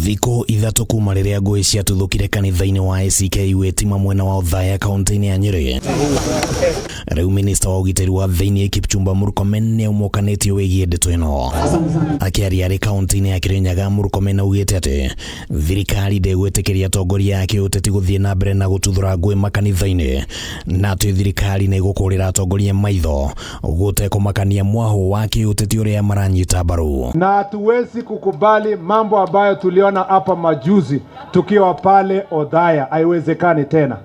Thikũ 3 kuma rĩrĩa ngũĩ ciatuthũkire kanitha-inĩ wa ACK Witima mwena wa Othaya kaunti-inĩ ya Nyĩrĩ. Rĩu minista wa ũgitĩri wa thĩinĩ Kipchumba Murkomen nĩ aumũkanĩtio wĩgiĩ ndeto ĩno. Akĩaria arĩ kaunti-inĩ ya Kirinyaga, Murkomen augĩte atĩ thirikari ndĩgwĩtĩkĩria atongoria a kĩũteti gũthiĩ na mbere na gũtuthũra ngũĩ makanitha-inĩ na atĩ thirikari nĩ ĩgũkũrĩra atongoria maitho gũtekũmakania mwahũ wa kĩũteti ũrĩa maranyita mbaru. Na hatuwezi kukubali mambo ambayo tuliona hapa majuzi tukiwa pale Othaya, haiwezekani tena.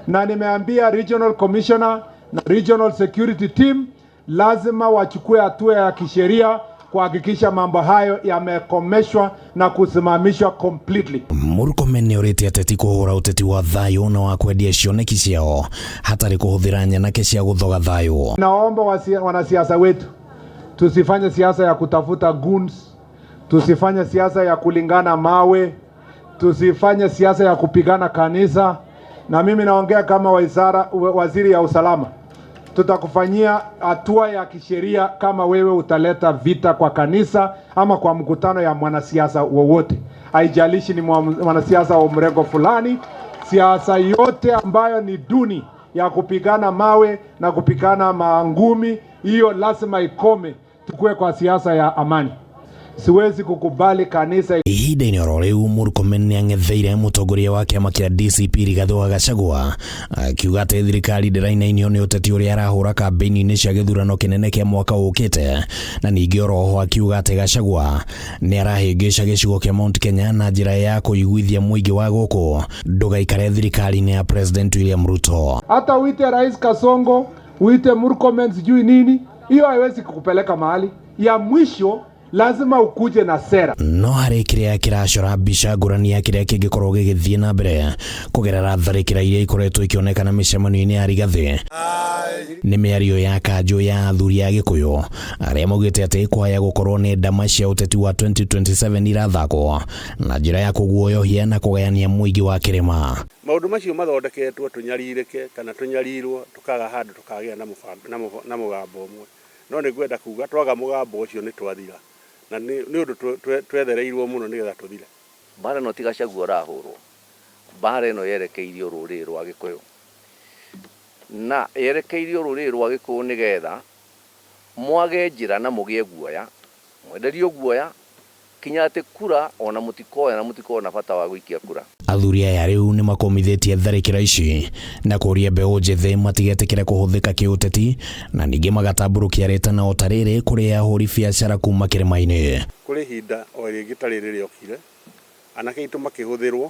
Na nimeambia regional commissioner na regional security team lazima wachukue hatua ya kisheria kuhakikisha mambo hayo yamekomeshwa na kusimamishwa completely. Murkomen nĩ orĩtie ateti kũhũra ũteti wa thayũ na wa kwendia cioneki ciao hatarĩ kũhũthĩra nyanake cia gũthoga thayũ. Naomba wanasiasa wetu tusifanye siasa ya kutafuta goons, tusifanye siasa ya kulingana mawe, tusifanye siasa ya kupigana kanisa. Na mimi naongea kama waziri ya usalama, tutakufanyia hatua ya kisheria kama wewe utaleta vita kwa kanisa ama kwa mkutano ya mwanasiasa wowote. Haijalishi ni mwanasiasa wa mrengo fulani, siasa yote ambayo ni duni ya kupigana mawe na kupigana mangumi, hiyo lazima ikome. Tukue kwa siasa ya amani. Siwezi kukubali kanisa. Ihinda-inĩ oro rĩu, Murkomen nĩang'etheire mũtongoria wa kĩama kĩa DCP Rigathĩ wa Gachagua akiuga atĩ thirikari ndĩrainainio nĩ ũteti ũrĩa arahũra kambĩini-inĩ cia gĩthurano kĩnene kĩa mwaka ũkĩte, na ningĩ oroho akiuga atĩ Gachagua nĩ arahĩngĩca gĩcigo kĩa Mount Kenya na njĩra ya kũiguithia mũingĩ wa gũkũ ndũgaikare thirikari-inĩ ya President William Ruto. Hata uite Rais Kasongo, uite Murkomen sijui nini, hiyo haiwezi kukupeleka mahali. Ya mwisho lazima ukuje na sera. No harĩ kĩrĩa kĩracora mbica ngũrani ya kĩrĩa kĩngĩkorwo gĩgĩthiĩ na mbere kũgerera tharĩkĩra iria ikoretwo ikĩonekana mĩcemanio-inĩ ya Rigathĩ nĩ mĩario ya kanjũ ya athuri a Gĩkũyũ arĩa maugĩte atĩ kwaya gũkorwo nĩ ndama cia ũteti wa 2027 irathakwo na njĩra ya kũguoyohia na kũgayania mũingĩ wa kĩrĩma. Maũndũ macio mathondeketwo tũnyarirĩke kana tũnyarirwo, tũkaga handũ tũkagĩa na mũgambo ũmwe. No nĩ ngwenda kuga twaga mũgambo ũcio nĩ twathira, na nĩ ũndũ twethereirwo mũno nĩgetha tũthire. Mbara ĩno ti Gachagua ũrahũrwo, mbara ĩno yerekeirio rũrĩrĩ rwa Gĩkũyũ, na yerekeirio rũrĩrĩ rwa Gĩkũyũ nĩgetha mwage njĩra na mũgĩe guoya, mwenderio guoya kinya atĩ kura ona mũtikoya na mũtikona bata wa gũikia kura. Athuri aya rĩu nĩ makomithĩtie tharĩkĩra ici na kũria mbeũ njĩthĩ matigetĩkĩre kũhũthĩka kĩũteti, na ningĩ magatambũrũkia rĩtana o ta rĩrĩ kũrĩ ahũri biacara kuma kĩrĩma-inĩ. Kũrĩ ihinda o rĩngĩ ta rĩrĩ rĩokire, anake aitũ makĩhũthĩrwo,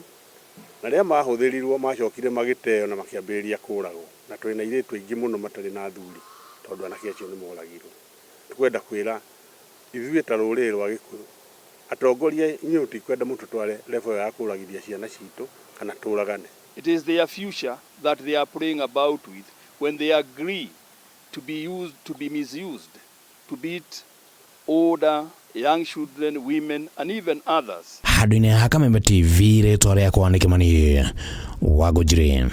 na rĩrĩa mahũthĩrirwo macokire magĩteo na makĩambĩrĩria kũragwo, na twĩna airĩtu aingĩ mũno matarĩ na athuri tondũ anake acio nĩ moragirwo. Tũkwenda kwĩra ithuĩ ta rũrĩrĩ rwa Gĩkũyũ, atongoria inyuĩ mũtikwenda mũtũtware level ya kũragithia ciana citũ kana tũragane. It is their future that they are playing about with when they agree to be used, to be misused, to beat older, young children, women, and even others. Handũ-inĩ ha Kameme TV, rĩtwa rĩakwa nĩ Kĩmani wa Ngũnjiri.